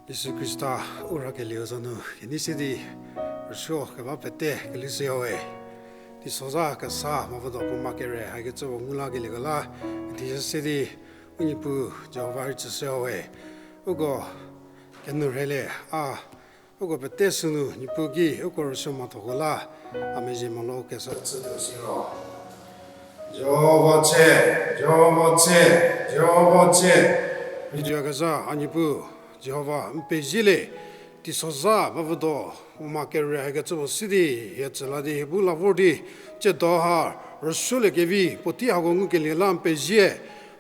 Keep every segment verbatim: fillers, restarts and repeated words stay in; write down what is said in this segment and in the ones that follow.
Jisu Khrista u rhakelieu za nu kenei se di rüsuo keba pete kelishüyawe. Teisozha kesa mavüdo puo ma kere hakecü puo ngu lakeliekola, n thezie se di u Niepuu Jihova rei tsüshüyawe. Uko kenu rhelie a, uko pete sünu Niepuu ki uko rüsuo mhathoko la a mezhie molo kesa chütuo siro. Jihova tse, Jihova tse, Jihova tse. Rituakezha a Niepuu Jihova n pezie le, teisozha mavüdo puo ma kere hakecü puo si di hie tsü la di hie bu la vor di, tsiedo ha rüsuoliekevi puotei hako ngukelie la n pezie.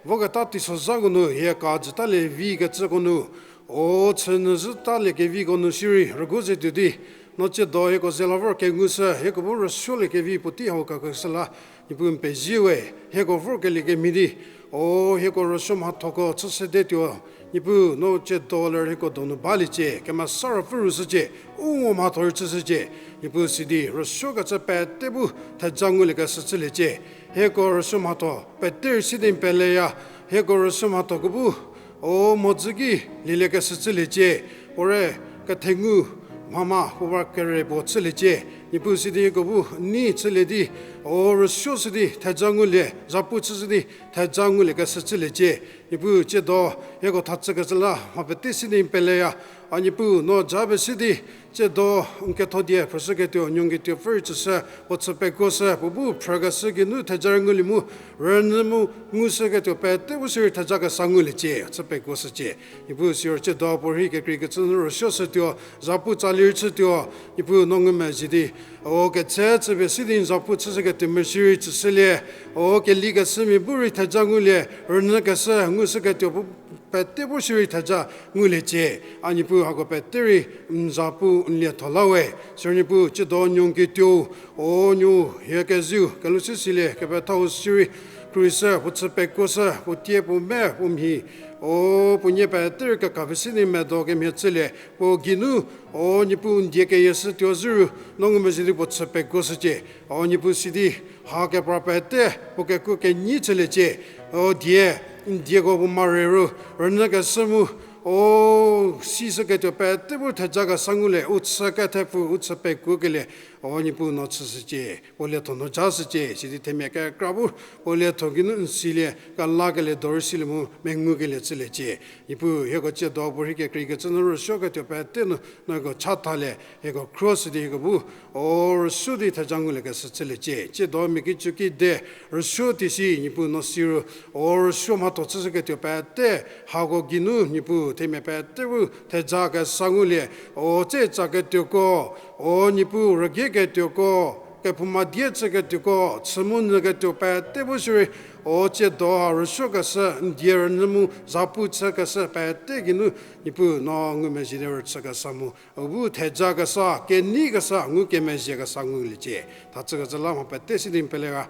Voketa teisozhako nu hie ka jütalie vikecüko nu, o chünyü zütaliekeviko nu shierei rügu ze tuo di, no tsiedo hieko ze la vor kengushü, hieko bu rüsuoliekevi puotei hau kakeshü la, Niepuu n pezie we, hieko vorkelie kemhie di, o hieko rüsuo mhathoko chü sedetuo, Niepuu no tsiedo ler hieko donu baliecie, kemesa ruopfü rüshücie, u ngo mhatho rei chüshücie, Niepuu sidi rüsuokecü pete bu theja nguliekeshü chüliecie, hieko rüsuo mhatho pete rei si di n peleya, hieko rüsuo mhathoko bu o mhodzü ki lieliekeshü chüliecie, puo re kethengu mhama puo ba kere puo chüliecie, Niepuu sidi hieko bu nei chülie di, o rüsuo sidi theja ngulie, zhapu chüshü di theja nguliekeshü chüliecie, Niepuu tsiedo hieko thachükecü la mha pete si di n peleya, a Niepuu no ja pie si di, tsiedo n ketho die phrüshüketuo, nuoketuo pfü rei tsüshü, puo chü pekuoshü, puo bu phrükeshü geinu theja rei ngulie mu, rünyü mu ngushüketuo pete bu shierei theja kesa nguliecie, chü pekuoshücie. Niepuu siro tsiedo puorei kekreikecü nu rüsuoshütuo, zhapu tsalie rei chütuo, Niepuu no ngumezhie di, o ketse chüpie si di n zhapu chüshüketuo mia shierei tsüshülie, o kelikeshümia bu rei theja ngulie, rünyükeshü ngushüketuo bu pete bu shierei theja nguliecie, a Niepuu hako pete rei n zhapu n lietho la we, siro Niepuu tsiedo nuoketuo, o nuo hie keziu kelhou si silie kepethau shierei, khruohishü, puo chü pekuoshü, puo tie puo me puo mhi, o puo nie pete rei kekapfhe si di medo kemhie chülie, puo geinu, o Niepuu n die keyieshütuo zhüru, no ngumezhie di puo chü pekuoshücie, o Niepuu sidi, ha kepra pete puo kekuo kenyi chüliecie, o die, n dieko puo mare ru, rünyükeshü mu, o sishüketuo pete bu theja kesa ngulie, u chü kethepfu, u chü pekuokelie, o Niepuu no chüshücie, puo lietho nu jashücie, sidi themia kekra bu puo lietho geinu n silie, kelakelie do rei silie mu mengukelie chüliecie. Niepuu hieko tsiedo puorei kekreikecü nu rüsuoketuo pete nu, no hieko chathalie, hieko khruoshü di hieko bu, o rüsuo di theja nguliekeshü chüliecie. Tsiedo mia kicü kide rüsuo teisi Niepuu no siro, o rüsuo mhatho chüshüketuo pete, hako geinu Niepuu themia pete bu theja kesa ngulie, o tse tsaketuoko, o Niepuu rügieketuoko, kephouma die chüketuoko, chü mu nyüketuo pete bu shierei, o tsiedo ha rüsuokeshü, n die rünyü mu zhapu chükeshü pete geinu, Niepuu no ngumezhie di rüchükesa mu, u bu theja kesa, kenei kesa, ngukemezhie kesa nguliecie. Thachükecü la mha pete si di n peleya,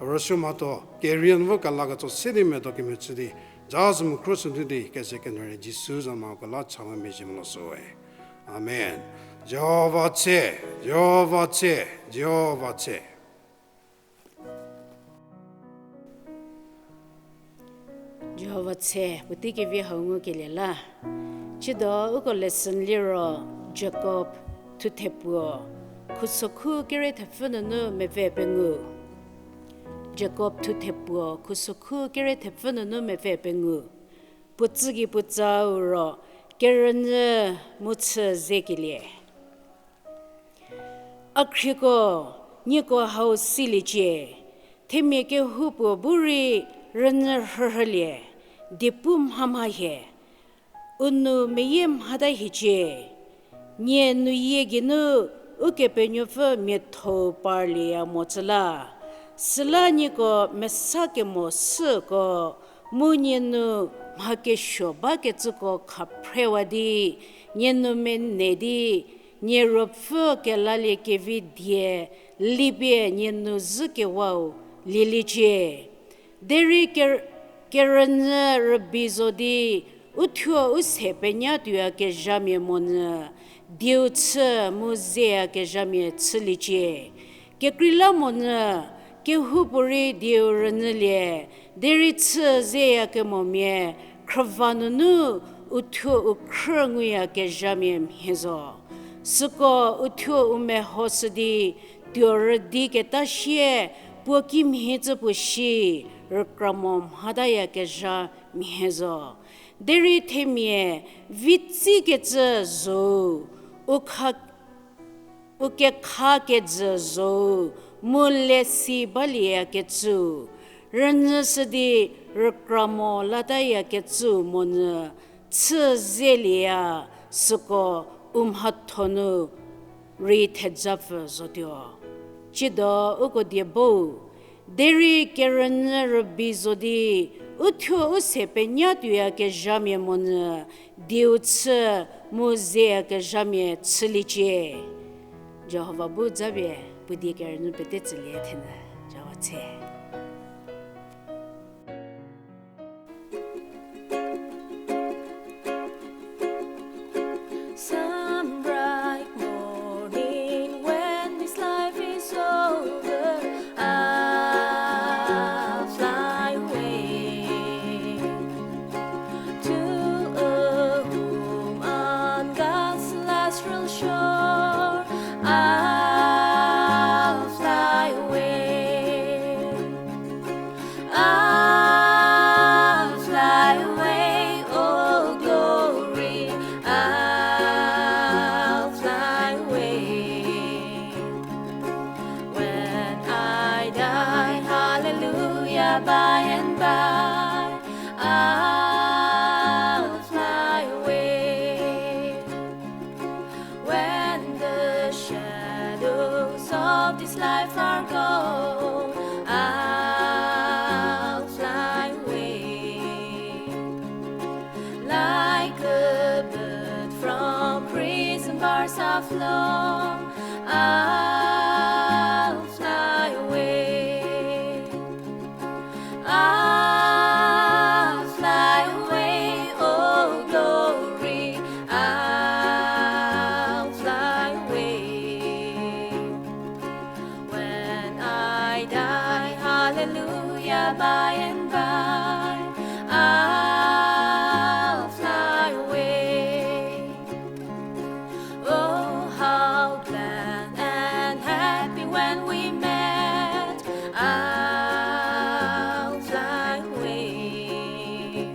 rüsuo mhatho kerie nu vo kelaketso se di medo kemhie chü di, ja zü mu khruoshü nu di keze kenyü rei Jisu za nu ko la cha mu mezhie molo shüwe. Amen. Jihova tse, Jihova tse, Jihova tse. Jihova tse, puotei kevi hau ngukelie la. Tsiedo uko lesson liro Jakob thuthe puo, khusokhu kere thepfü nunu mepfü pengou. Jakob thuthe puo, khusokhu kere thepfü nunu mepfü pengou. Puo tsügei puo tsau ro, kerünyü mu chü zekelie. A khrieko, nieko hau siliecie, themia kehoupuo bu rei rünyü rhürhülie, diepu mhamha hie, u nou meyie mhata hiecie, nie nuyie geinu Ukepenuopfü miathou parlieya mo tsü la. Süla nieko mesa kemo süko, mu nie nu mha kesuo bakecüko khaphrewa di, nie nu mene di, nie ruopfü kelalie kevi die lipie nie nu zhükewau lieliecie. Derei ker-, kerünyü rübei zo di, uthuo u se penya tuoyakezhamia monyü, dieu chü mu zeyakezhamia chüliecie. Kekreilamonyü, kehoupuorei dieu rünyülie, derei chü zeyakemomia, khrüva nunu uthuo u khrü nguyakezhamia mhie zo. Süko uthuo u mehoshü di tuo rüdiketa sie puo kimhie cü puo shi rükra mo mhatayakezha mhie zo. Derei themia vitsikecü zhou, u kha u kekha kejü zhou, mu lesi balieyakecüu, rünyüshü di rükra mo latayakecüu monyü chü zelieya, süko u mhatho nu rei thejapfü zotuo. Tsiedo uko die bou, derei kerünyü rübei zo di, uthuo u se penya tuoyakezhamia monyü, dieu chü mu zeyakezhamia chüliecie. Jihova bu japie puo die kerünyü pete tsülie thenyü. Jihova tse. Some bright morning when this life is over, I'll fly away to a home on God's celestial shore. I'll fly away. I'll fly away, oh glory, I'll fly away. When I die, hallelujah, by and by, I'll fly away. When the shadows of this life are gone, I'll fly away. Like a bird from prison bars I've flown, I'll fly away. I'll fly away, oh glory, I'll fly away. When I die, hallelujah, by and by, I'll fly away. Oh, how glad and happy when we met, I'll fly away.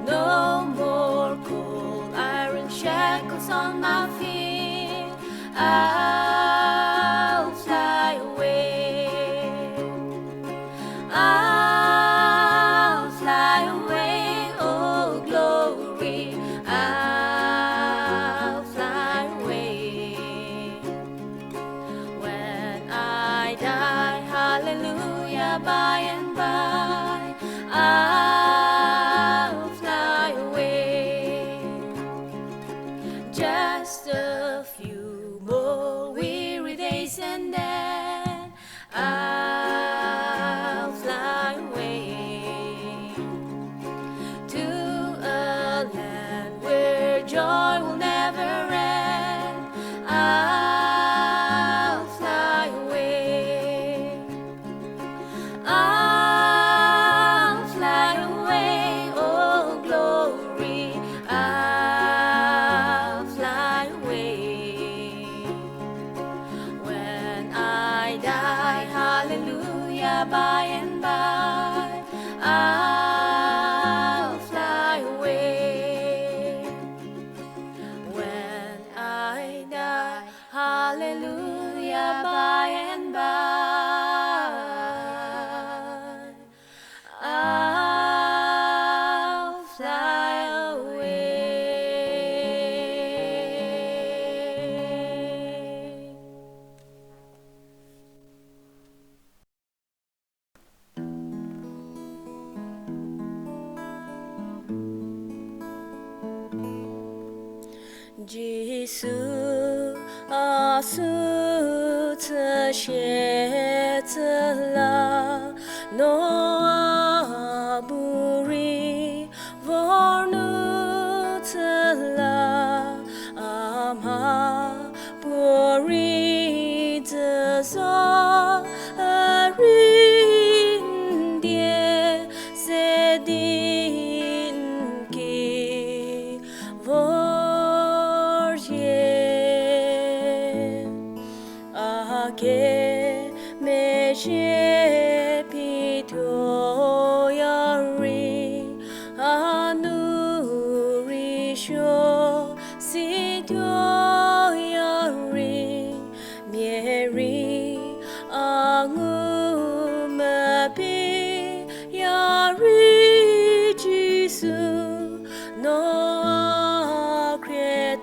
No more cold iron shackles on my feet, I'll fly away. I'll fly away, oh glory, I'll fly away. When I die, hallelujah, by and by, I'll fly away. Just a few more weary days and then I'll fly away to a land where joy will never end. I'll fly away. I'll fly away, oh glory, I'll fly away. When I die, hallelujah, by and by, I'll fly away. When I die, hallelujah, by and by, I'll fly away. Jisu a sü chü sie tsü la, no a bu rei vor nu tsü la, a mha puorei dzü zo, a rei n die se di n ki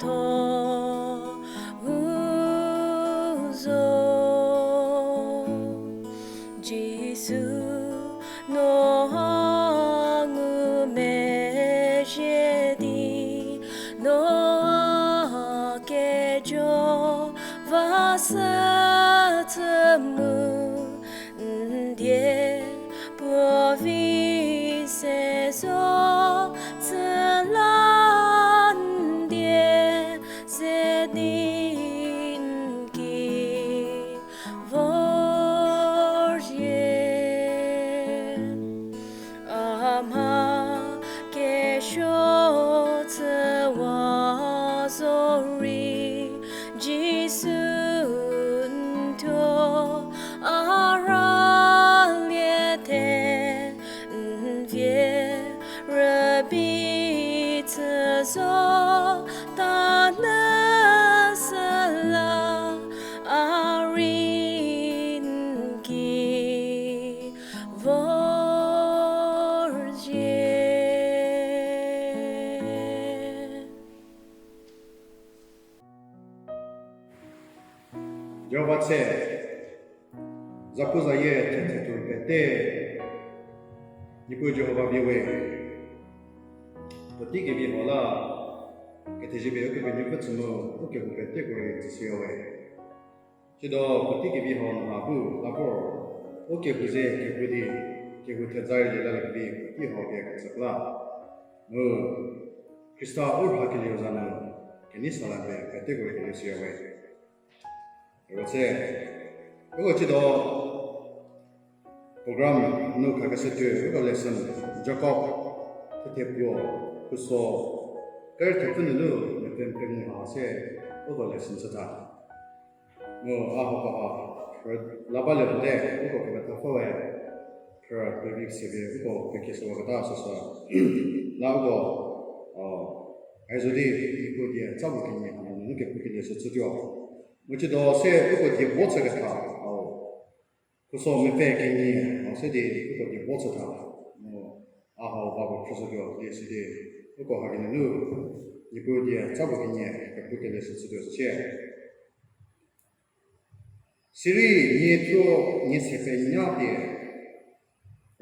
Tho u zo, Jisu, no ngumezhie di, no kejo va sü tsü mu, n die puo vi se zo, tsü la n die ze di n ki vorzhie. A mha kesuo tsüwa zorei, Jisu n thuo a rülie the, n vie rübei tsü zo, ta nü süla a rei n ki vorzhie. Jihova tse, zapuzayie thethetuo pete, Niepuu Jihova vie we, puotei kevi hau la, kethezie pie Ukepenuopfü tsü mu, u kehou peteko rei tsüshüya we. Tsiedo puotei kevi hau nu ha bu la vor, u kehou ze kehou di, kehou theza rei lie laliekevi puotei hau pie ketsükela. Mu Khrista u rhakelieu za nu, kenei sala pie peteko rei kelieshüya we. Ero se, uko tsiedo program nu khakeshü tuoi, uko lesson Jakob, thethepfuo, khuso, ker thepfü nunu, mepfü pengou ha se, uko lesson chüta. Mu a hako ha, phrü la balie mote, uko kepethapfüe, phrü pevi se pie, uko pekieshüwaketa süsü. La uko, a, aizo di, Niepuu die, tsa bu kenie, hanu nu kepu kenie sü chütuo. Mu tsiedo se uko die bo chüketha, a, khuso mepfü kenie, a, se di uko die bo chüta. Mu a hau ba bu phrüshütuo, die sidi, uko ha kenie nu, Niepuu die, tsa bu kenie, kepu kenie sü chütuo süsie. Sirei nie thuo nie se penyü pie,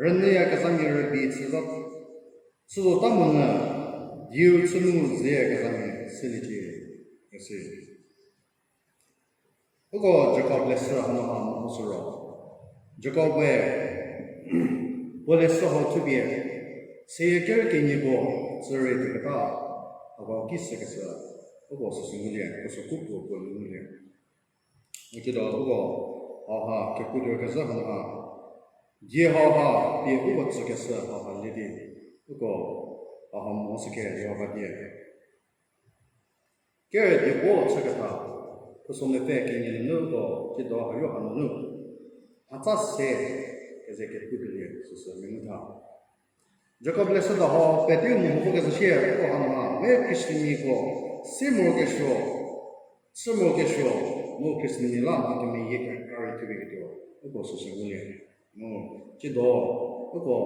rünyüyakezhamia rübei chü zota monyü, dieu chü nu zeyakezhamia süliecie, isi. Uko Jakob leshü hanu ha mehoshü ro, Jakob-e puo leshü hau thupie, seyie ker kenieko tsü rei tuoketa, hako ki sükeshü, uko süsü ngulie, khuso kupuo puo nu ngulie. Mu tsiedo uko hauha kepu tuo kezhü hanu ha, die hauha pie uko tsükeshü hauha lie di, uko hauha mehoshüke Jihova die. Ker die bo chüketha, khuso mepfü kenie nunu uko tsiedo hayo hanunu, mhatsa se keze kepu kelie süsü mengu tha. Jakob leshüda hau peteu meho kezhü sie uko hanu ha, we Khristanmiako, se morokesuo, chü morokesuo, mu Khristanmia la mha kemeyie kekra rei thupie ketuo, uko süsü ngulie. Mu tsiedo, uko,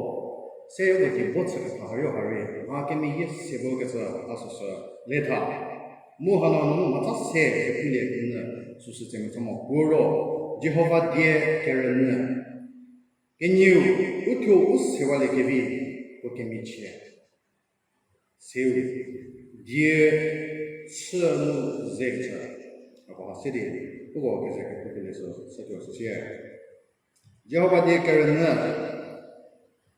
se uko die bo chüketha hayo ha rei, mha kemeyie se bo kecü a süsü le tha. Mu hanu nunu mhatsa se kepulie kenyü süsü tse metha mo puo ro, Jihova die kerünyü. Kenieu, uthuo u sewalie kevi, puo kemichie. Seu, die chü nu ze kecü, hako ha se di, uko keze kepu kelie sü, sütuo süsie. Jihova die kerünyü,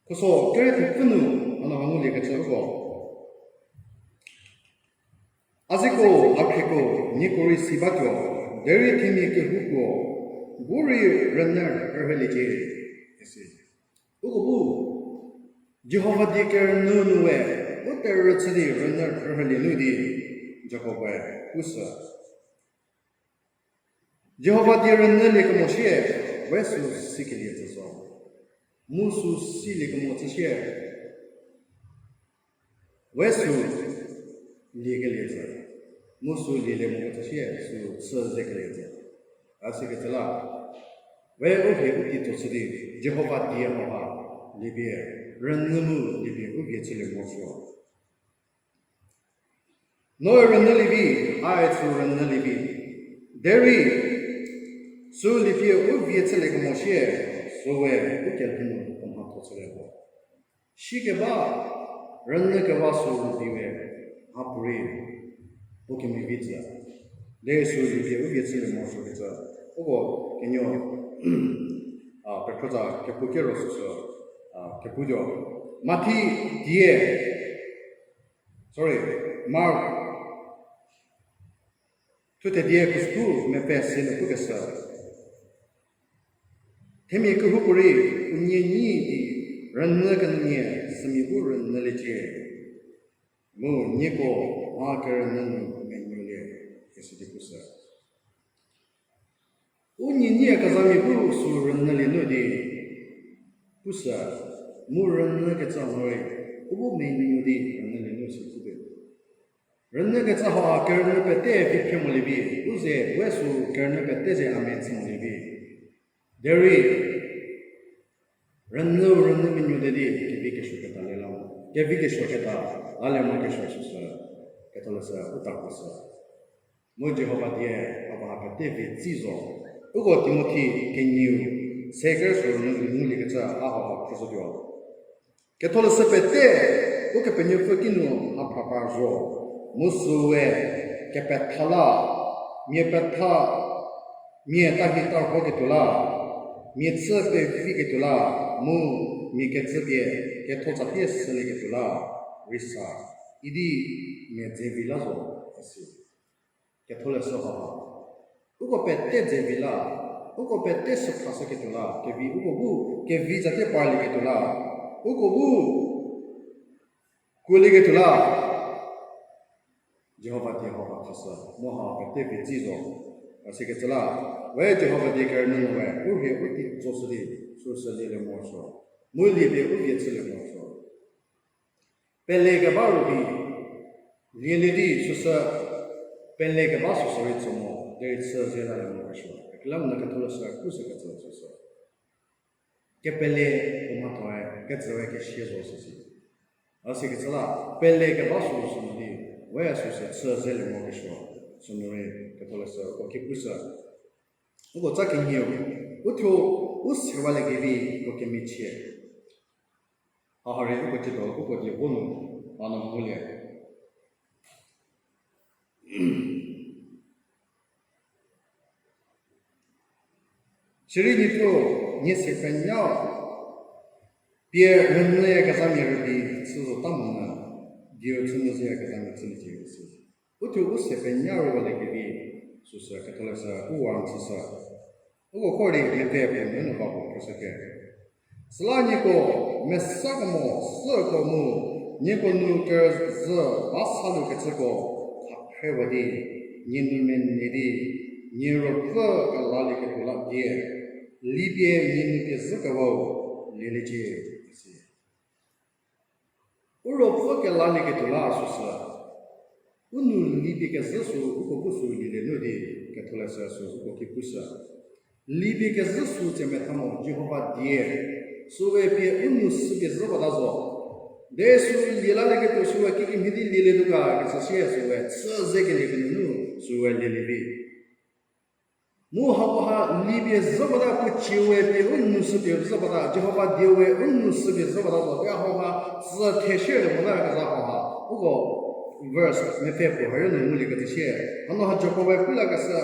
khuso ker thepfü nu, hanu ha ngulie kecü uko. A zeko, a khrieko, nieko rei si batuo, derei themia kehoupuo bu rei rünyü rhüliecie, isi. Uko bu, Jihova die kerünyü nu we, u terhü chü di rünyü rhülie nu di, Jakob-e pusü. Jihova die rünyülie kemo sie, we sü sikelie tsü zo. Mu sü silie kemo tsü sie, we sü liekelie tsü. Mu sü lielie mo kecü sie, sü chü zekelie tsü. A sikecü la, we u hie u tei tso chü di, Jihova die hauha, liepie, rünyü mu liepie u vie chülie mo sü. Noe rünyülievi, ae sü rünyülievi. Derei, sü lipie u vie chülie kemo sie, süe u kelhou nu puo mhatho chülie ho. Sikeba, rünyükeba sü rüdiwe, mhapuorei, puo kemevi tsü. Derei sü lipie u vie chülie morosuokecü, uko kenuo, a, pekhrotsa kepu kero süsü, a, keputuo. Mathi die, sorry, Mark, thuthe die khusükhu mepfü se nu pukeshü. Themia kehoupuorei, u nie nyi di, rünyü kenyü nie, sümia bu rünyüliecie. Mu nieko, mha kerünyü nu menuolie, kese di pushü. U nie nyi kezhamia bu sü rünyülie nu di, pushü, mu rünyükecü morei, u bu menuo di rünyülie nu sü pute. Rünyükecü hau kerünyü pete vi phre molievi, u ze we sü kerünyü pete ze amen chü molievi. Derei, rünyü, rünyü menuo de di, kevi kesuo keta le la mo. Kevi kesuo keta, lalie mo kesuo süsü, ketholeshü, u ta pushü. Mu Jihova die, hauha pete vi tsi zo. Uko Timothi kenieu, se kerüsuo nu nguliekecü a hauha phrüzotuo. Ketholeshü pete, Ukepenuopfü kinu mha phrapra zo, mu süe kepetha la, mia petha, mia tahi tarhoketuo la, mia chü peviketuo la, mu mia kecüpie ketho tsatie shülieketuo la, rei sa, idi mia dze vi la zo, isi. Ketholeshü hauha. Uko pete dze vi la, uko pete süphrashüketuo la, kevi uko bu, kevi tsatie parlieketuo la, uko bu, kuolieketuo la, Jihova die hauha khashü, mu hau pete vi tsi zo. Asikecü la, we Jihova die kerünyü nu we, u rhie u tei tsoshü di, süsü lielie morosuo. Mu lipie u vie chülie morosuo. Pelekeba rübei, lielie di süsü, pelekeba süsü rei tso mo, derei chü ze lalie mo kesuo. Kekreilamonyü ketholeshü pushükecü süsü. Kepele puo mhathoe, ketsüwe kesia zo süsü. Asikecü la, pelekeba süsü mo di, we süsü chü zelie mo kesuo, sünu rei ketholeshü uko ki pushü. Uko tsa kenieu, uthuo, u sewalie kevi, uko kemichie. Hauha rei uko tsiedo, uko die vo nu, a nu ngulie. Sirei niepuu, nie se penyau, pie rünyüyakezhamia rübei chü zota monyü, dieu chü nu zeyakezhamia chüliecie isi. Uthuo u se penyau rüwalie kevi, süsü ketholeshü u warn chüshü. Uko khorei mepfü puo nunu ba puo phrüshüke. Süla nieko mesakemo süko mu, nieko nu kerüzhü ba salukecüko khaphrewa di, nie nou menie di, nie ruopfü kelalieketuo la pie, lipie nie nou pie zhükewau lieliecie, isi. U ruopfü kelalieketuo la süsü, u nou lipie kezhü sü uko bu sü lielie nu di, ketholeshü sü uko ki pushü. Lipie kezhü sü tse metha mo Jihova die, süe pie u nou sü pie zhü bata zo. Derei sü lie lalieketuo süe kikemhie di lielietuo ga kecü sie süe chü zekelie kenunu süe lielievi. Mu hakoha lipie zhü bata puo ciewe pie u nou sü pie zhü bata, Jihova diewe u nou sü pie zhü bata zo, pie hakoha tsü theshülie mota kezha hakoha. Uko verse mepfü puo hare nu nguliekecü sie. Hanu ha Jakob-e pu lakeshü,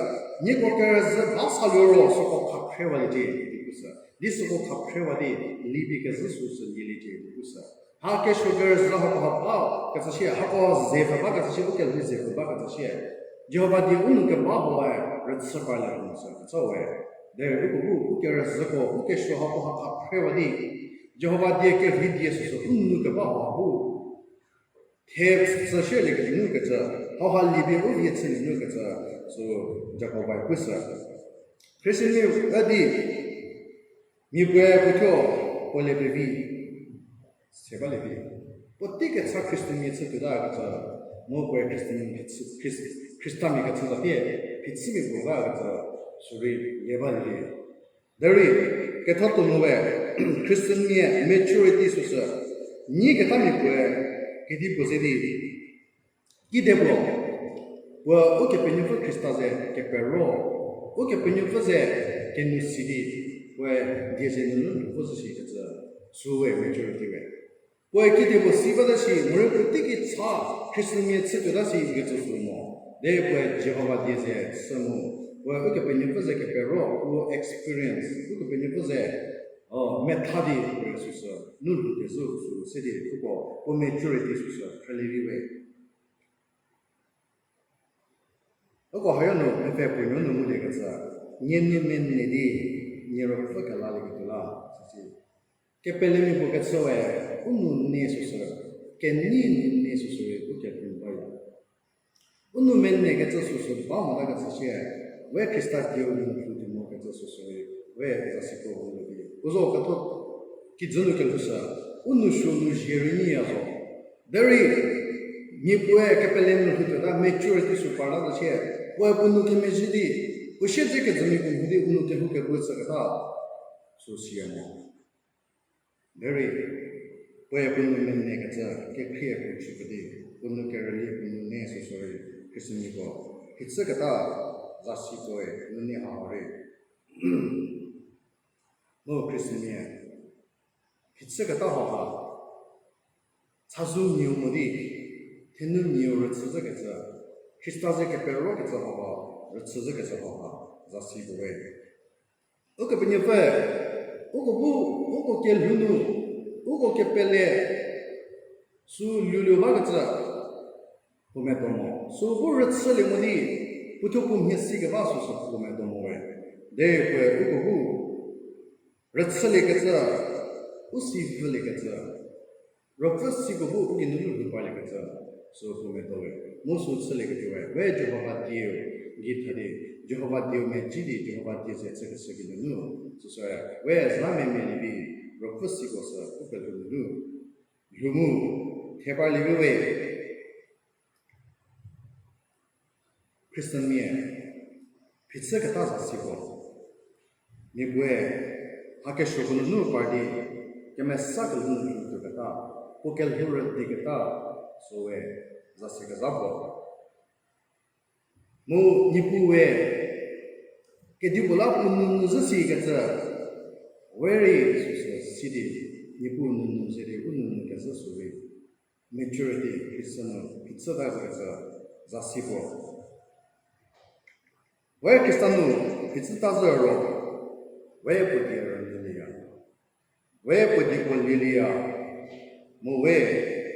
nieko kerüzhü ba saluo ro süko khaphrewa liecie, idi pushü. Di süko khaphrewa di, lipie kezhü süsü lieliecie, idi pushü. Ha kesuo kerüzhü hakoha ba kecü sie, hako zepfü ba kecü sie, u kelhou zepfü ba kecü sie. Jihova die u nou keba huoe rüchü parlie mo sü kecü we. Derei uko bu, u kerüzhüko, u kesuo hakoha khaphrewa di, Jihova die kerhei die süsü u nou keba huo bu. Thepfü shülie kenunu kecü, hauha lipie u vie chülie nu kecü, sü Jakob-e pushü. Khristanmia üdi, mia puoe puothuo, puo le pevi, se balie vi. Puotei kecha Khristanmia chütuota kecü, mu puoe Khristanmia phichü, Khris-, Khristamia kecü zatie, phichümia puo ba kecü, sürei lie balie vi. Derei, ketha tonu we, Khristanmia maturity süsü, nyi ketamia puoe, kedipuo ze di, Kedipuo, puo Ukepenuopfü Khrista ze kepero, Ukepenuopfü ze kenou si di, puoe die ze nunu lhou vo zhü shikecü, süu we majority we. Puoe kedipuo si bata shi, morei puotei ki cha, Christianmia chütuota shi ikecü süu mo. Derei puoe Jihova die ze chü mu, puoe Ukepenuopfü ze kepero, puo experience, Ukepenuopfü ze, o, metha di puoe süsü, nu lhou kezhü süu se di, uko, puo majority süsü, rhülie vi we. Uko hayo nu mepfü puo nuo nu nguliekecü, nie nou mene di, nie ruopfü kelalieketuo la, sisi. Kepelemia puo kecü we, u nou ne süsü, kenei nou ne süsü rei u kelhou baya. U nou menekecü süsü ba motakecü sie, we Khrista dieu nu lhou di mokecü süsü rei, we zasi puo ngulie vi. U zo ketho kijü nu kelhou sü, u nou suo nu zie rei nyiya zo. Derei, mia puoe kepele nu lhoutuota majority sü parta zo sie, puoe puo nou kemezhie di, puo siedzekejümia puo mhie di u nou kelhou kepu chüketa, süu siya mo. Derei, puoe puo nou menekecü, kekhrie puo chüpie di, puo nou kerülie puo nou ne süsü rei, Christianmiako, phichüketa, zasi puoe, nou ne hau rei. Mu Christianmia, phichüketa hauha, chazou nieu mo di, thenu nieu rüchü zhükecü, Khrista ze keperokecü hauha, rüchü zhükecü hauha, zasi puoe. Ukepenuopfü, uko bu, uko kelhou nu, uko kepele, sü luliu bakecü, puo medo mo. Sü bu rüchülie mo di, puothuo puo mhie si keba süsü puo medo mo we. Derei puoe uko bu, rüchüliekecü, u si vüliekecü, ruopfü siko bu u geinunu lhou parliekecü, sü puo medo we. Mu sü chülieketuo we, we Jihova dieu, gei tha di, Jihova dieu meci di, Jihova die ze chükeshü geinunu, süsü, we za memia lievi, ruopfü siko sü u kelhou nunu, lhou mu, the parlie vi we. Christianmia, phichüketa zasi puo. Mia puoe, mha kesuoko nunu par di, kemesa kelhou nu lhoutuoketa, puo kelhou rüdiketa, süu we, zasi kezha puo. Mu Niepuu we, kedipuo la puo nou nu zhü sikecü, we rei süsü si di, Niepuu nou nu ze di u nou nu kezhü sü rei, majority Christian nu phichüta zhükecü zasi puo. We Khrista nu phichüta zhü ro, we puo die rünyülieya. We puo dieko lielieya. Mu we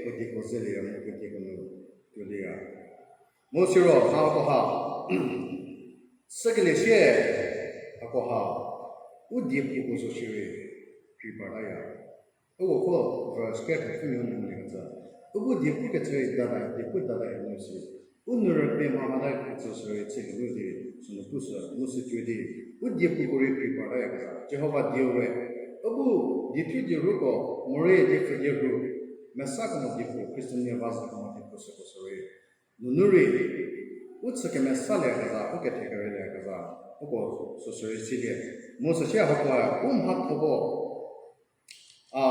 puo dieko zelieya, mu puo dieko nu tuolieya. Mu siro mha hakoha, sükelie sie hakoha, u diepuko zo shierei, kri partaya. Uko ko verse kethepfü nu nguliekecü, u bu diepukecü rei dada, diepu dada hie nu si. U nou rüpie mha mhata kecü sürei chükelie di, sünu pushü, mu sütuo di, u diepuko rei kri partaya kezha, Jihova dieu we, u bu diethu dieruko, morei diepfü dieru, mesa kemo diepu, Christianmia va zhü kemo diepu süko sürei. Nunu rei, u chü kemesalieyakezha, u kethekereilieyakezha, uko süsürei silie. Mu süsie hakoe, u mhathoko, a,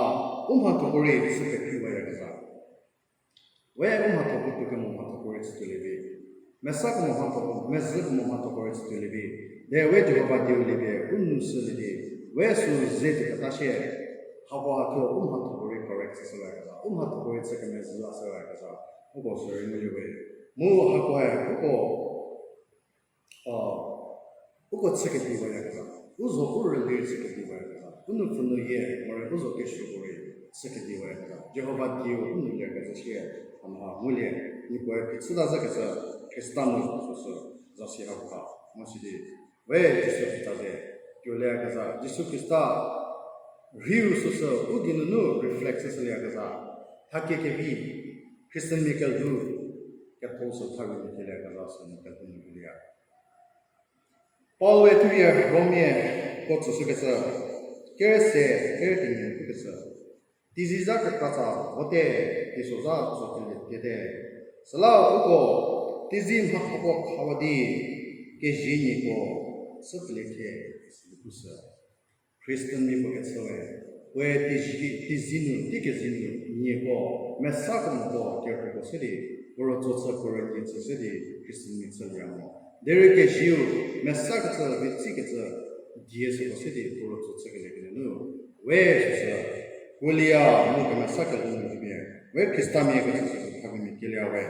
u mhathoko rei chü pekriwayakezha. We u mhathoko tuo kemo mhathoko rei chütuolie vi. Mesa kemo mhathoko, mezhü kemo mhathoko rei chütuolie vi. Derei we Jihova dieu lie pie u nou shülie di, we sü ze tuoketa sie, hakoha thuo u mhathoko rei correct chüshüyakezha, u mhathoko rei chü kemezhü la shüyakezha, uko sürei ngulie we. Mu hakoe, uko, a, uko chü kediwayakezha, u zo u rüli chü kediwayakezha, u nou pfhünu yie, morei u zo kesuoko rei chü kediwayakezha, Jihova dieu u nou lie kecü sie, a mha ngulie, Niepuu phichüta zhükecü, Khrista nu süsü, zasi hakoha, mu sidi, we Jisu Khrista ze, tuolieyakezha, Jisu Khrista, rhiu süsü, u geinunu reflect chüshülieyakezha, thakie kevi, Christianmia kelhou, ketho sü tha rei nu tuolieyakezha sünu kelhou nu tuolieya. Paul-e thuya Rommia ko tsüshükecü, kerüse, kerü kenie pukecü, teizie zha kekratsa vote, teisozha tsokelie tiete. Süla uko, teizie mhathoko khawa di, kezienieko, süpfü lie thie, sünu pushü. Christianmia puo kechüe, puoe teizie, teizie nu, teizie nu, nieko, mesa kemoko, kerhuko se di, puo rütso chü puo rüki chü se di Christianmia chülie mo. Derei kezieu, mesa kecü, vi tsi kecü, die süko se di puo rütso chükelie kenu nu. We süsü, puo lia mu kemesa kelhou nu di pie, we Khristamia kecü süsü thapie mia kelie we.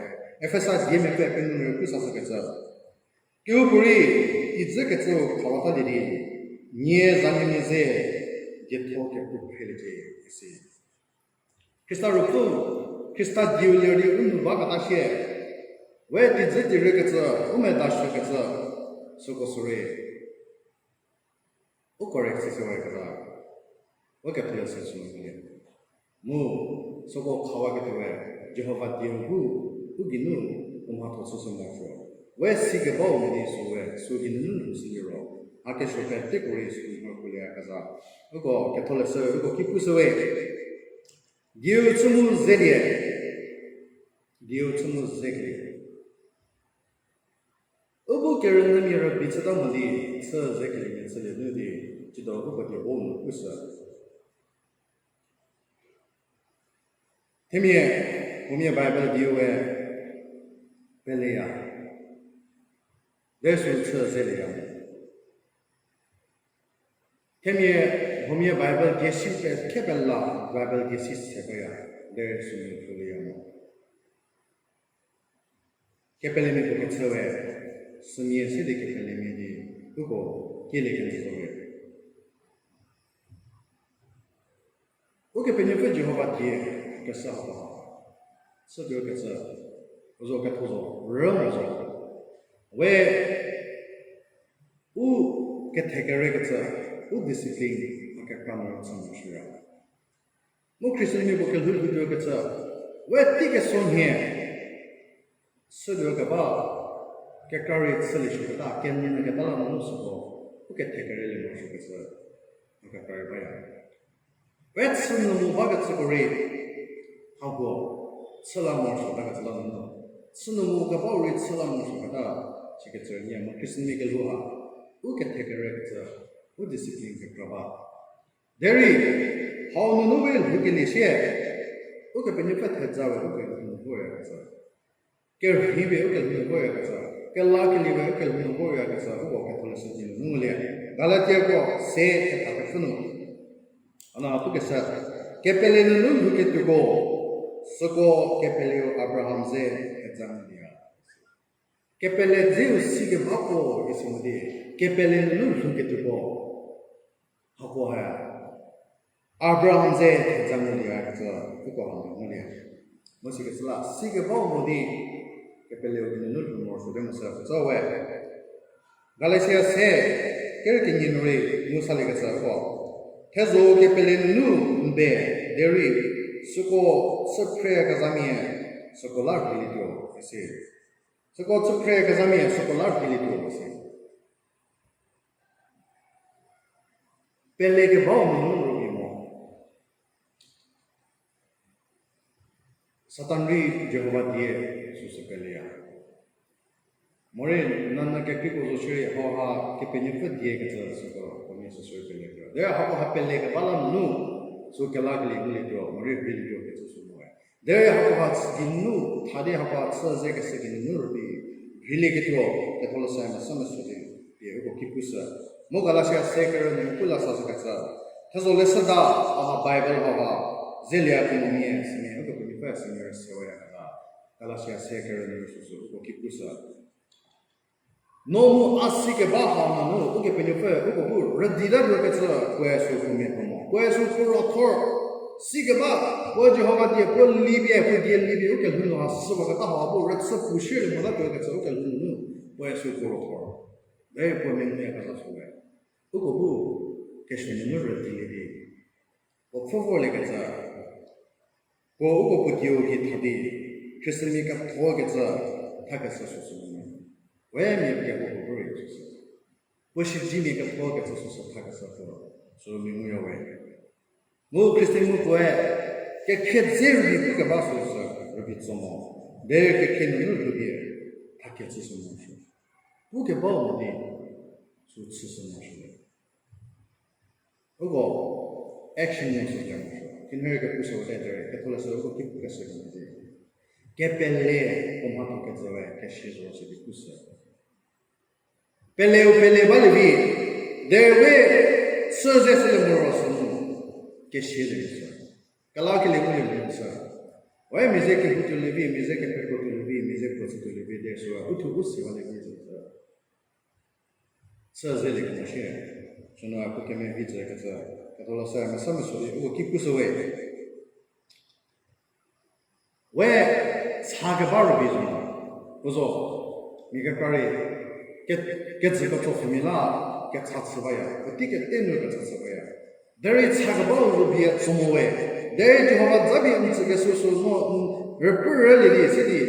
Efesa die mepfü pengou nu rei pu sashükecü. Kehoupuorei, kijü kecü khawatalie di, nie zanuomia ze, dietho kepu phreliecie, isi. Khrista ruopfü, Khrista dieu ler di u nou baketa sie, we tizü tirükecü, u medashükecü, süko sürei, u correct chüshüwe keta, u ketholeshü sü ngulie. Mu, süko khawaketuoe, Jihova dieu bu, u geinu, u mhatho chüshü morosuo. We sikebau mo di süwe, sü geinunu lhou sü liro, a kesuo peteko rei sü mhakuolie kezha. Uko ketholeshü, uko ki pushüwe. Dieu chü mu zelie. Dieu chü mu zelie. U bu kerünyümia rübei chüta mo di, chü zekeliemia chülie nu di, tsiedo uko die bo nu pushü. Themia, huomia Bible dieu we peleya. Derei sü chü zelieya mo. Themia, huomia Bible die si pe, khepela Bible die si se peya. Derei sümia peleya mo. Kepelemia puo kechü we, sümia se di kepelemia di, uko kielie kenjü zo we. Ukepenuopfü Jihova die keshü hako, sütuo kecü, u zo ketho zo, rü mo zo. We, u kethekerekecü, u discipline, a kekra nu chü mo shüya. Mu Christianmia puo kelhou lhoutuo kecü, we tei keso nhie, sütuo keba, kekra rei chülie shüketa, kenyü keta la nunu süko, u kethekerelie morosuo kecü, a kekra rei baya. We chü nu mu bakecüko rei, hako, chü la morosuo ta kecü la nunu, chü nu mu kebau rei chü la morosuo keta, sikecü nie mu Christianmia kelhou ha, u kethekerekecü, u discipline kekra ba. Derei, hau nunu we lhoukelie sie, Ukepenuopfü theja we ukelhou nu voya kecü, kerhei we ukelhou nu voya kecü, kelakelie we ukelhou nu voya kecü, uko ketholeshü die nu ngulie. Galatiako se thetha kepfü nu, ana pukeshü, kepele nunu lhouketuoko, süko kepeleu Abraham ze theja ngulie. Kepele dzeu sikebako isi mo di, kepele nunu lhouketuoko, hako ha Abraham ze theja ngulie kecü, uko ha ngulie. Mu sikecü la, sikebau mo di, kepeleu nunu lhou morosuote mo sü kecü we. Galatia se, kerü kenie nu rei ngu saliekecü uko, thezho kepele nunu n be, derei, süko chüphre kezhamia, süko la rheilietuo isi. Süko chüphre kezhamia, süko la rheilietuo isi. Pelekebau nunu rübei mo. Satan rei Jihova die süsü peleya. Morei nanyü kekreiko zo shierei hauha Kepenuopfü die kecü süko puomia süsü peleya. Derei hako ha pelekeba la nunu sü kelakelie ngulietuo, morei rheilietuo kecü sü moe. Derei hako ha chü geinu, thadi hako ha chü zekeshü geinunu rübei rheilieketuo, ketholeshü mesa mesü di, pie uko ki pushü. Mu Galatia se kerü nu pu la sashükecü, thezho leshüda, a ha Bible hauha, zelie kemomia, sümia, uko kemipfü sümia rüseweya keta. Galatia se kerü nu süsü uko ki pushü. No mu a sikeba ha nunu, Ukepenuopfü, uko bu rüdita tuokecü, puoe sü puo mia puo mo. Puoe sü puo rothor. Sikeba, puo Jihova die, puo lipie, puo die lipie, ukelhou nu ha süsü baketa ha bu rüchü puo shierei mota tuokecü, ukelhou nunu, puoe sü puo rothor. Derei puo menguya keta süwe. Uko bu, kesuo nunu rüdilie di. Puo pfhü vorliekecü, puo uko puo dieu gei tha di, Khristanmia kethokecü thakeshü süsü nunu. We mia kehoupuo bu rei süsü. Puo shijimia kethokecü süsü thakeshü puo, sü menguya we. Mu Khristan mu puoe, kekhrie dze rübei pukeba süsü rübei tso mo. Derei kekhrie nunu rübei thakecü sü mo sü. Pukebau mo di, sü chüshü mo sü. Uko action nu sü lia mo sü. Khinhie kepu sü te derei, ketholeshü uko ki pukeshü mo di. Kepele puo mhatho kecü we kesia zo sidi pushü. Pele u pele balie vi, derei we chü ze sele moro sünu kesia lie sü. Kelakelie ngulie moro sü. We mia ze kehoutuo lie vi, mia ze kepekrotuo lie vi, mia ze puo chütuo lie vi, derei süu uthuo u si balie vi zo sü. Chü zelie kemo shie. Sünu a pu kemevi tsü kecü. Ketholeshü mesa meso di uko ki pushü we. We cha keba rübei zo. Puo zo, mia kekra rei, ke, kejü ketso pfümia la, kecha chü baya, puotei kete nu kecha chü baya. Derei cha kebau rübei tso mo we. Derei Jihova zapie n tsükeshü sü no, n rüpfü rülie di sidi,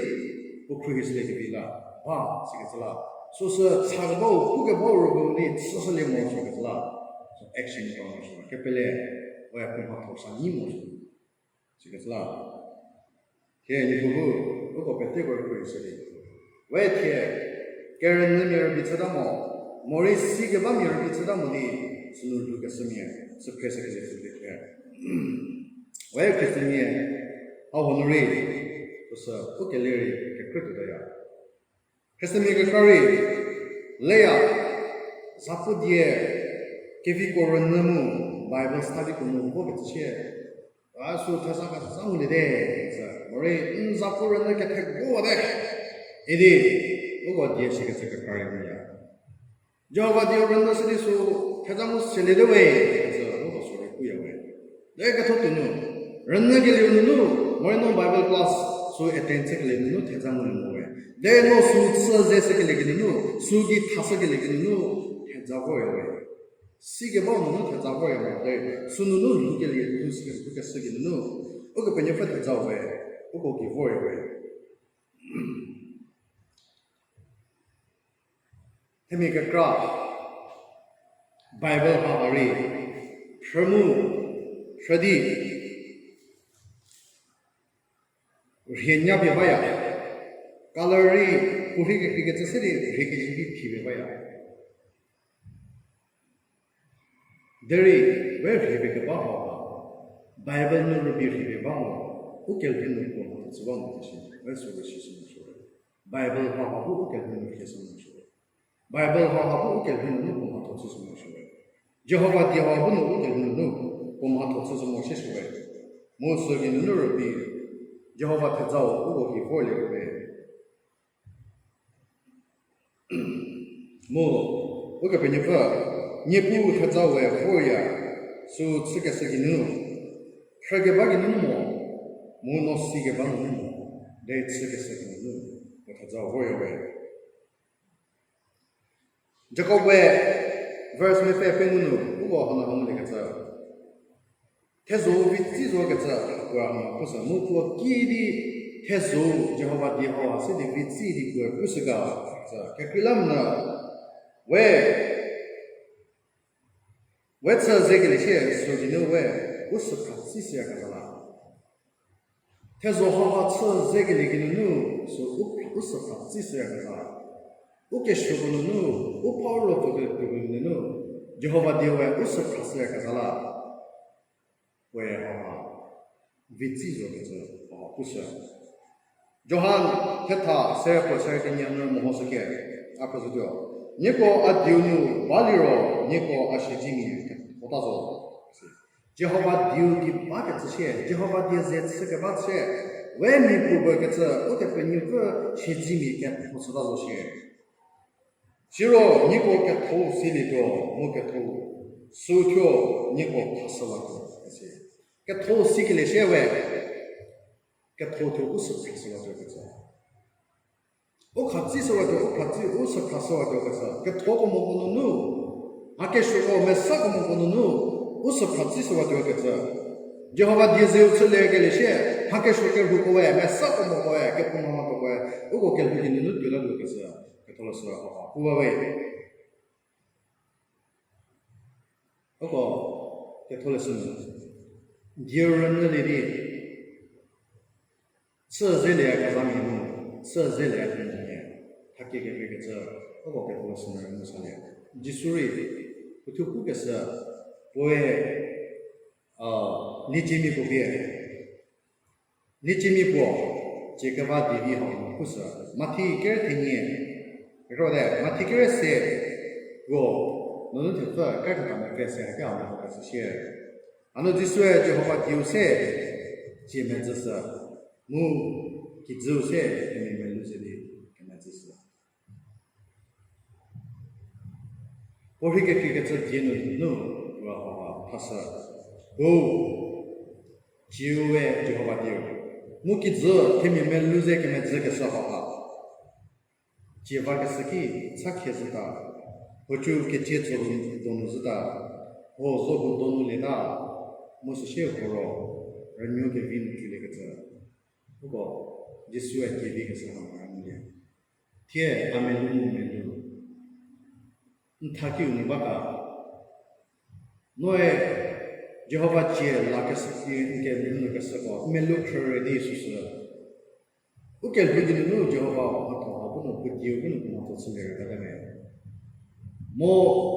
puo khruohi shülie kevi la, ba, sikecü la. Süsü cha kebau, pukebau rübei di chüshülie morosuokecü la. So action pa morosuo, kepele, we puo mhatho sa nyi morosuo. Sikecü la. Thie Niepuu bu, uko peteko rüpfü shülie. We thie, kerünyümia rübei chüta mo, morei si kebamia rübei chüta mo di, sünu lhoukeshümia, süphre sükelie pfülie thie. We Khristanmia, hau hanu rei, süsü u kelie rei kekrütuotaya. Khristanmia kekra rei, leya, zapu die, keviko rünyü mu, Bible studyko nu vokecü sie, a sü theza keza ngulie te, sü, morei n zapu rünyü kethegowate, idi, uko die sikecü kekra rei nguya. Jihova dieu rünyü sidi sü theza ngu seliete we, sü uko sü rei puya we. Derei ketho tuonu, rünyükelieu nunu, morei no Bible class sü attend chükelie nunu theza ngulie mo we. Derei no sü chü ze shükelie geinunu, sü gei thashükelie geinunu, theza voya we. Si kebau nunu theza voya mo derei, sünunu lhoukelie, lhou sü, lhoukeshü geinunu, Ukepenuopfü theza we, uko gei voya we. Themia kekra, Bible hau ha rei, phrü mu, phrü di, rhie nyapie baya, color rei, puorhi kekreikecü se di rhie kezivi phipie baya. Derei, we rhie pie keba hau ha, Bible nu rübei rhie pie ba mo, u kelhou nu puo mhatho chü ba mo kesi, we sü rei sishü morosuo. Bible hau ha bu u kelhou nu rhie shü morosuo. Bible hau ha bu u kelhou nunu puo mhatho chüshü morosuo. Jihova die hau bu nu u kelhou nunu puo mhatho chüshü morosuo we. Mu sü geinunu rübei, Jihova thezau uko gei vorlie we. Mu, Ukepenuopfü, Niepuu thezau we vorya, sü chükeshü geinu, phrükeba geinu mo, mu no sikeba nunu mo, derei chükeshü geinu, puo thezau vorya we. Jakob we, verse mepfü pengou nu, uko hanu hanu liekecü. Thezho-u vitsi zokecü, puo hanu pushü mu puo kiüdi thezho-u Jihova die hau ha se di vitsi di puoe pushü ga, sü kekreilamonyü, we, we chü zekelie sie sü geinu we, u süphrü tsishüyakezha la. Thezho hau ha chü zekelie geinunu, sü u, u süphrü tsishüyakezha la. U kesuoko nunu, u phau ruopfüketuoko nunu, Jihova die we u süphrü shüyakezha la. Puoe hau ha, vitsi zokecü hau ha pushü. Johan thetha sere puo sere kenie nu mehoshüke, a phrüshütuo. Nieko a dieu nu baliro, nieko a siedzemia kethota zo. Jihova dieu gei bakecü sie, Jihova die ze chükeba sie, we mia puopuo kecü, Ukepenuopfü siedzemia ketho chüta zo sie. Siro nieko ketho silietuo, mu ketho, sü thuo nieko khashüwatuo, isi. Ketho sikelie sie we, ketho thuo u süphrü shüwatuo kecü. U khatsishüwatuo, u khatsi, u süphrü shüwatuo kecü. Ketho kemoko nunu, mha kesuoko mesa kemoko nunu, u süphrü tsishüwatuo kecü. Jihova die zeu chüliekelie sie, mha kesuo kerhuko we, mesa kemoko we, kephouma mhatho we, uko kelhou geinunu tuotatuo kecü. Ketholeshü hau ha pu ba we. Uko ketholeshü nu, dieu rünyülie di, chü zelieyakezhamia mu, chü zelieyakezhamia, thakie kekreikecü, uko ketholeshü nu rünyü salie. Jisu rei, puothuo pukeshü, puoe, a, lieciemia puo pie, lieciemia puo, Cie keba die di hau nu pusü. Mathi kere thenie. Kekro te, Mathi kere se, puo, nunu thepfü, kere theta mepfü se haki hau nu keshü shie. Hanu Jisue Jihova dieu se, cie medzüshü. Mu, kijüu se, themia melou ze di, kemedzüshü. Puo rhei kekreikecü die nunu, puo hauha thashü. Puo, cieu we Jihova dieu. Mu kijü, themia melou ze kemedzükeshü hauha. Cie vakeshü ki, cha khie zhüta, hocu kecie tso donu zhüta, ho zo hu donu lieta, mu süsie huo ro, rünuo kevi nu tuliekecü. Uko, Jisue kevi keshü hau ngulie. Thie, a melou mu melou. N tha kiu nu ba ga. Noe Jihova cie lakeshü ki n kelhou nu keshüko, n melou khrüre di süsü. U kelhou geinunu Jihova mhatho ha bu nu puo dieu bu nu puo mhatho chülie rei bate me. Mo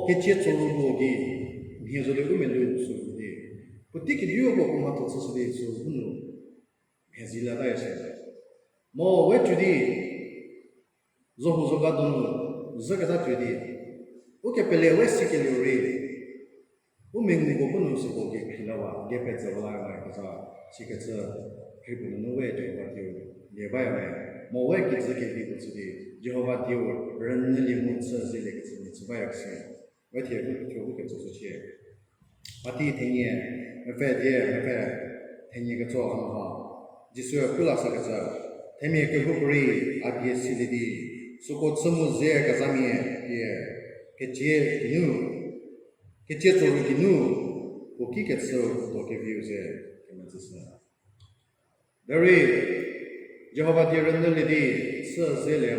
kecie tso ru mo gei, mhie zo di u melou sü di. Puotei kediu ko puo mhatho chüshü di sü bu nu mhie zi lata ya shie. Mo we tuo di, zo hu zo ga donu, zhüketa tuo di. U kepele we sikelieu rei. U mengu ko bu nu süko gei khrie la wa, gei pezü la wa keza, sikecü, rhei puo nunu we Jihova dieu, lie baya me, mo we kijü kevi ko chü di, Jihova dieu, rünyülie mu chü zeliekecü mia chü baya kese. We thie bu thuo bu ketsü chücie. Mathi thenie, mepfü die, mepfü thenie ketso hanu ha. Jisue pu lashükecü, themia kehoupuorei a die silie di, süko chü mu ze kezhamia pie, kecie geinu, kecie tso ru geinu, puo ki kechü do keviu ze kemedzüshü. Derei, Jihova die rünyülie di, chü zelie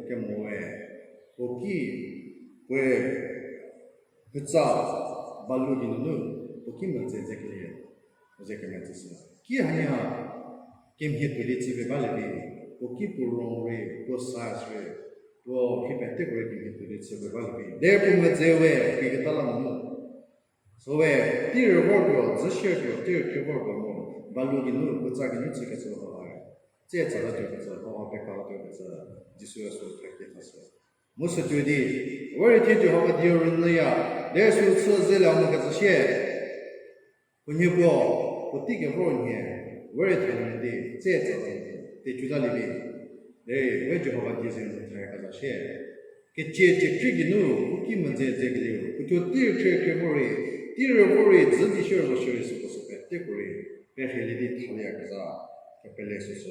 kemo we, puo ki, puoe, hütsa, balu geinunu, puo ki meze zekelie, ze kemedzüshü. Ki hanie ha, kemhie tuo di chüpie balie vi, puo ki puo rong rei, puo size rei, puo rhei peteko rei kemhie tuo di chüpie balie vi. Derei puo meze we, keketa la nunu. Süwe, tei rei vortuo, dzü shiertuo, tei rei khrie vortuo mo, balu geinu, puo tsa geinu chükecü hauha. Tse tsa la tuokecü, hauha pekra la tuokecü, Jisue sü thakie thashü. Mu sü tuo di, we rei thie Jihova dieu rünyüya, derei sü chü zelie mo kecü shie. Puo nhie puo, puotei kevor nhie, we rei thalie di, tse tsa la di, tecuta lievi. Derei we Jihova die ze nu thayakezha shie. Kecie ciekrie geinu, u ki meze zekelieu, puo thuo tei rei khrie khrie vo rei, tei rei vo rei, dzü di shierei zo shierei süko sü peteko rei, perhielie di thalieyakezha, kepele süsü.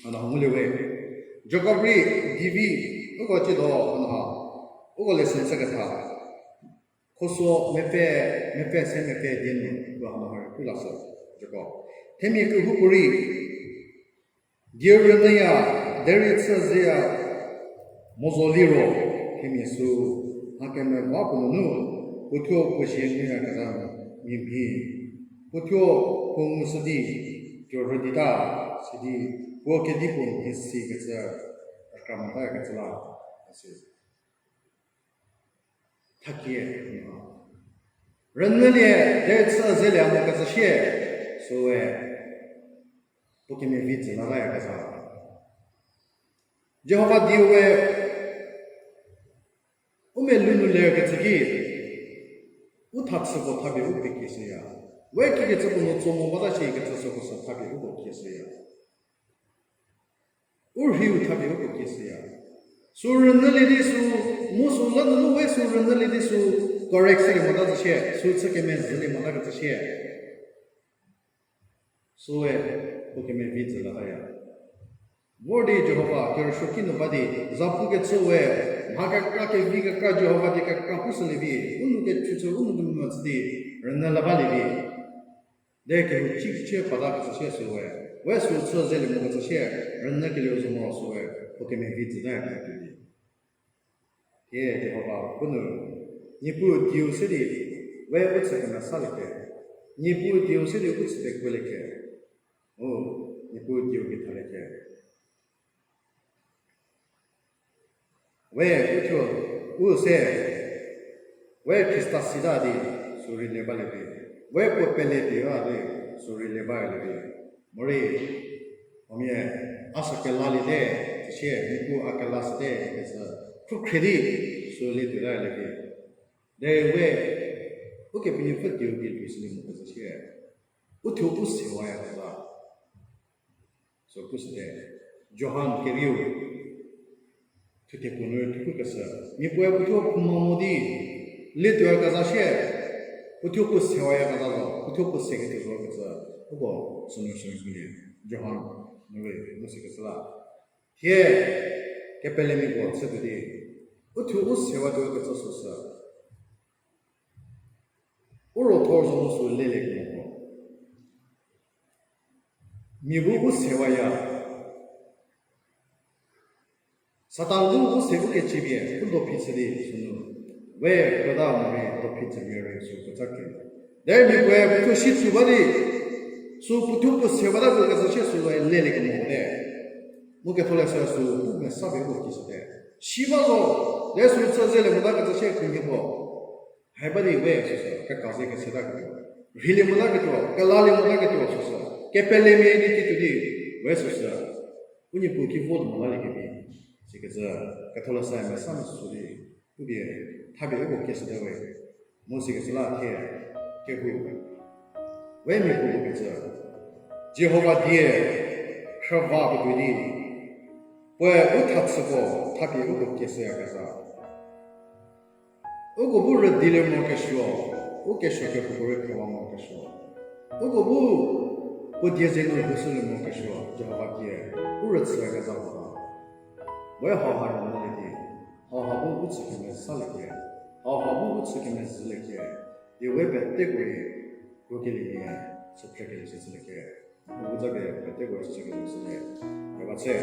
Hanu ha ngulie we. Jakob rei, divi, uko tsiedo, hanu ha, uko lesson chüketha. Khuso mepfü, mepfü se mepfü die nu, uko hanu ha rei pu lashü, Jakob. Themia kehoupuorei, dieu rünyüya, derei chü zeya, mo zo liro, themia sü, mha kemeva puo nunu, puo thuo puo zie nguyakezha mia mhie, puo thuo puo ngushü di, tuo rüdita, sidi, puo kedipuo mhie sikecü, rükra mota kecü la, asi. Thakie, rünyülie, derei chü zelie mo kecü shie, süwe, puo kemevi tsü la layakezha. Jihova dieu we, u melou nu lerkecü ki, u thachüko thapie u pekieshüya. We kikecü puo nu tso mo bata shikecü süko sü thapie uko kieshüya. U rhiu thapie uko kieshüya. Sü rünyülie di sü, mu sü la nunu we sü rünyülie di sü, correct shülie mota zü shie, sü chü kemezhülie mota kecü shie. Süwe, puo kemevi tsü lataya. Vor di Jihova kerüsuoki nu ba di, zapu kechü we, mha kekra kevi kekra Jihova die kekra pushülie vi, u nou kethu chü u nou kemvü chü di, rünyü la balie vi. Derei kehou chüchie pata kecü shie süwe, we sü chü zelie mo kecü shie, rünyükelieu zo moro süwe, puo kemevi tsüta kecü di. Thie Jihova bu nu, Niepuu dieu se di, we u chü kemesaliete. Niepuu dieu se di u chü pekuoliete. O, Niepuu dieu ki thaliete. We uthuo, u se, we Khrista sita di, sü rei le balie vi. We puo pele pie ba di, sü rei le balie vi. Morei, Huomia, a sü kelaliete, süsie, Niepuu a kelashüte, kecü, khrükhrie di, sü lietuo la lie di. Derei we, Ukepenuopfü dieu di tuo shülie mo kecü sie, uthuo u sewayakecü. Sü pushüte, Johan kerieu, thuthe puo nu thupukeshü. Mia puoe puothuo phouma mo di, lietuoyakezha sie, puothuo puo sewayakezha zo, puothuo puo seketuo zo kecü, uko sünu sünu ngulie, Johan, nu rei, mu sikecü la. Thie, kepelemia puo chütuo di, uthuo u sewatuo kecü süsü. U ro thor zo mu sü lelieketuo. Mia bu u sewaya. Satan bu u se bu kecüpie, u dophi chü di sünu. We, krüta morei dophi chümia rei sü ketsa kri. Derei mia puoe puothuo si tsü ba di, sü puothuo puo sewata zo kecü sie sü lelieketuo mote. Mu ketholeshü sü pu mesa pie uko kishüte. Si ba zo, derei sü chü zelie mota kecü sie khunhie puo. Hai ba di we süsü, keka ze kechütaketuo. Rheilie motaketuo, kelalie motaketuo süsü. Kepelemia di kituo di, we süsü. U Niepuu ki vo tuo mo laliekevi. Sikecü, ketholeshü mesa mesa sü di, u die, thapie uko kishüte we. Mu sikecü la thie, kehou. We mia puo kecü. Jihova die, khrüva ketuo di. Puoe u thachüko, thapie uko kishüyakezha. Uko bu rüdilie morokesuo, u kesuo kehoupuorei khrüwa morokesuo. Uko bu puo die ze nu lhoushülie morokesuo, Jihova die, u rüchüyakezha hauha. We hauha rünyülie di, hauha bu u chü kemezhülie kie, hauha bu u chü kemezhülie kie, di we peteko rei, krokeliemia, süphrekelie shülie kie. U za pie peteko rei chükelie shülie. Keba tse.